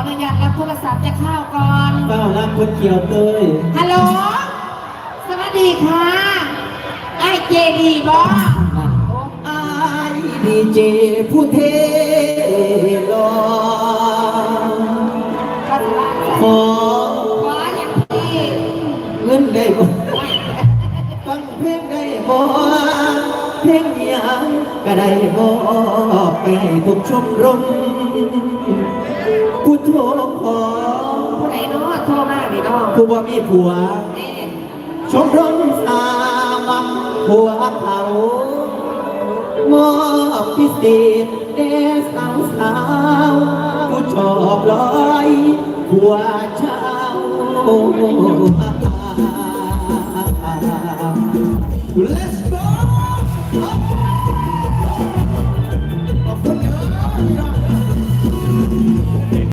ອະນຸຍາດຮັບໂທລະສັບຈາກຂ່າວກ່ອນ. ເຈົ້າລັກຄົນຂຽວເຕີຍ. ຮັລໂຫຼ ສະຫວັດດີຄ່ະ ອ້າຍເຈດີບໍ? ອ້າຍດີເຈຜູ້ເທ່ຫຼໍ່ ຂໍ ຂໍຫຍັງພີ່? ເງິນໄດ້ບໍ່? ຟັງເພງໄດ້ບໍ່? ເພງຫຍັງກະໄດ້ ມອບໄປໃຫ້ທຸກຊົມລົມ. ຜູ້ໂທຂໍ ຜູ້ໃດເນາະໂທມານີ້ເນາະ? ຜູ້ບໍ່ມີຜົວ. ແມ່ນ. ຊົມລົມສາມັກພວກເຂົາ ມອບພິເສດແດ່ສາວໆ ຜູ້ຊອບຫຼອຍກວ່າເຈົ້າ.